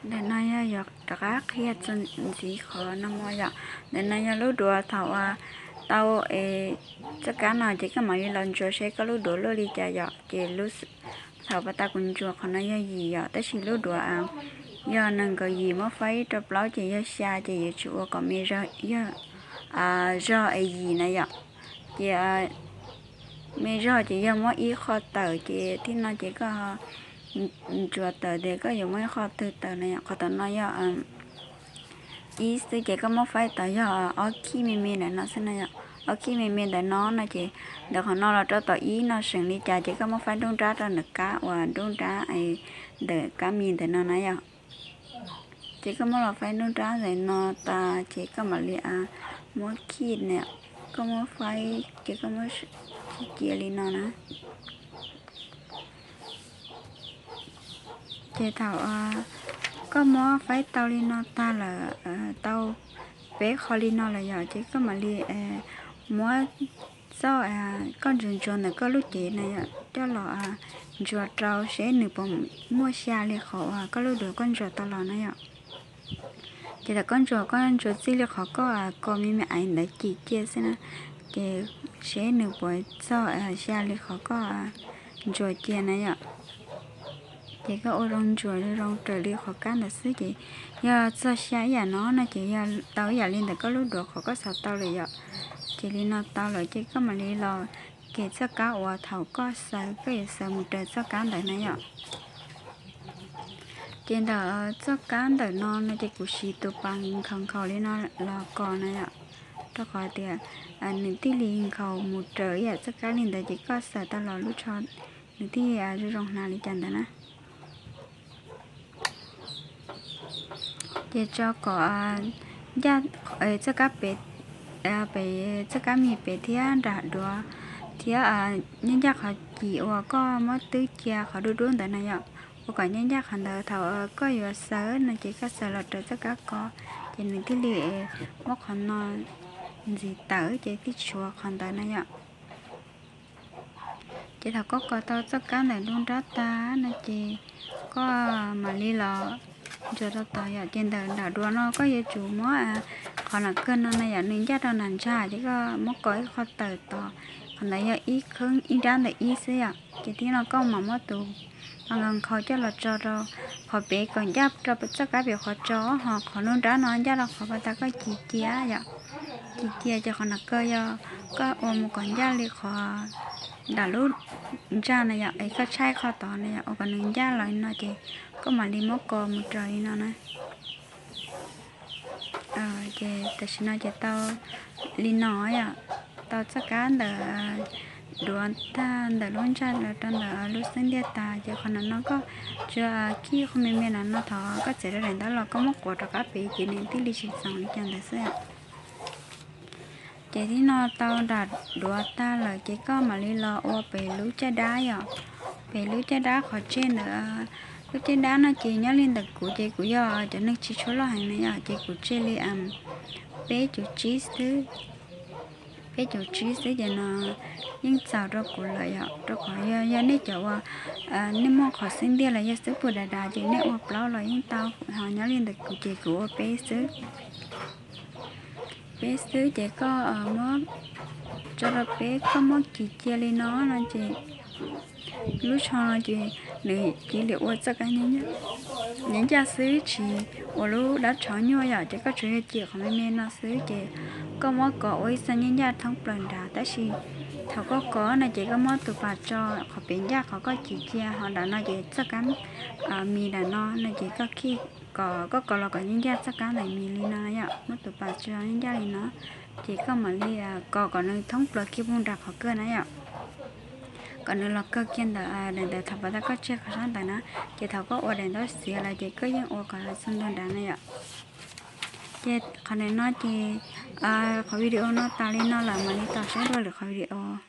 Ntawm no yog yuav rov qab qhia txuas ntxiv qhov no mus yom. Ntawm no yog lub duav thaum uas tau es txoj kab no ces koj mam li los ntsuas seb koj lub duav luaj li cas yom. Ces thaum pas tas kuv ntsuas qhov no yog yim yom, tab sis lub duav yog nees nkaum yim muab faib rau plaub ces yog xya, ces yuav tsum ua kom me zog yog zog es yim na yom. Ces me zog ces yog muab ib qho tawm, ces thib no ces koj ntsuas tawm tias koj yuav muab ib qho twg tawm na yom. Qhov tom no yog ib xwb ces koj muab faib tau yog ob khij me me ntawm no xwb na yom. Ob khij me me ntawm no no ces ntawm qhov no los rau tom ib no seem li cas ces koj muab faib nruab nrab rau ntawm kab uas nruab nrab ntawm kab mis ntawm no na yom. Ces koj muab los faib nruab nrab ntawm no tas ces koj mam li muab khij na, koj muab faib ces koj muab cia li no na. Ces thaum koj muab faib tau li no tag lawm, tau peb qho li no lawm yom, ces koj mam li muab txoj koj ntsuas ntsuas ntawm koj lub cev na yom, coj los ntsuas rau seb nws puas muaj xya li qhov uas koj lub duav koj ntsuas tau los na yom. Ces thaum koj ntsuas, koj ntsuas txij li qhov koj kos me me aiv ntawd cim cia xwb na, ces seb nws puas txog xya li qhov koj ntsuas cia na yom. Ces koj ua zoo ntsuas zoo zoo raws li qhov kab ntawd xwb, ces yog txog xya ib yam no no ces yog tau ib yam li ntawm koj lub duav qhov koj xaws tau lawm yom. Ces li no tau lawm ces koj mam li los kem txoj kab uas thaum koj xaws, koj yuav xaws mus raws txoj kab ntawd na yom. Ces ntawm txoj kab ntawm no no ces kuv siv tus pas nkhaus nkhaus li no los kos na yom, rau qhov tias nws thiaj li nkhaus mus raws ib yam txoj kab li ntawd ces koj xaws tau los lub tsho nws thiaj zoo zoo hnav li cas ntawd na. Ces tso kom ncaj txoj kab pem, pem txoj kab mis pem thiab nram duav, thiab nyob ncaj qhov cim uas koj muab twb cia qhov dub dub ntawd na yom, ua kom nyob ncaj qhov ntawd. Thaum koj yuav xaws no ces koj xaws los raws txoj kab kos, ces nws thiaj li muab qhov no ntxiv tawm ces thiaj tshuav qhov ntawd na yom. Ces thaum koj kos tau txoj kab ntawm nruab nrab tag no ces koj mam li los ntsuas rau tod yom. Ces ntawm nram duav no koj yuav tsum muab qhov nram kawg no na yom, nws ncaj rau nram ntsag ces koj muab kos ib qho tawm tod, qhov ntawd yog ib kheeb ib nrab ntawm ib xwb yom. Ces thib no koj mam muab tus pas nkhaus nkhaus coj los tso rau qhov pem kom ncaj rau txoj kab pem qhov tso, ho qhov nruab nrab no ncaj rau qhov pas tas koj cim cia yom. Cim cia ces qhov nram kawg yog koj ua mus kom ncaj li qhov nram lub ntsag na yom, es koj tshaib qhov tod na yom, ua kom nws ncaj los li no ces koj mam li muab kos mus raws li no na. Ces tam sim no ces tau li no yom, tau txoj kab ntawm duav tag ntawm lub ntsag los rau ntawm lub xub ntiag tas, ces qhov nram no koj tsuas khij qhov me me nram no, thov koj txiav rau daim ntaub los koj muab quav rov qab pem ces nws thiaj li tsis txoos li cas ntawd xwb. Ces thib no tau nram duav tag lawm ces koj mam li los ua pem lub caj dab yom. Pem lub caj dab qhov tseg ntawd, lub caj dab no ces nyob li ntawm kuv ces kuv yog cov neeg tsis tshua loj heev na yom, ces kuv tseg li peb cuv tsib xwb. Peb cuv tsib xwb ces no yeej txaus rau kuv lawm yom, rau qhov yog nej cov uas nej muaj qhov xub ntiag los yog xub pwg dav dav ces nej ua plaub los yeej tau, ho nyob li ntawm kuv ces kuv ua peb xwb. Peb xwb ces koj muab tso rau peb, koj muab cim cia li no no ces lub tsho no ces nws cia li ua txoj kab nyob ncaj xwb tsis ua lub dab tsho nyuaj yom, ces koj tsuas yog cim qhov me me no xwb ces koj muab kos ua ib txoj nyob ncaj thoob plaws nrad, tab sis thaum koj kos no ces koj muab tus pas tso qhov pem ncaj qhov koj cim cia, ho nram no ces txoj kab mis nram no no ces koj khij kos, koj kos los kom nyob ncaj txoj kab ntawm mis li no yom, muab tus pas tso nyob ncaj li no, ces koj mam li kos kom nws thoob plaws kiag puag nram qhov kawg na yom, kom nws los kawg kiag ntawm daim ntawd thaum pas tas koj tseg qhov sab ntawd na. Ces thaum koj ua daim ntaub xiav lawm ces koj yeej ua kom los txog ntua nrad na yom. Ces qhov ntawm no ces qhov video no tas li no lawm, mam li tos saib dua lwm qhov video.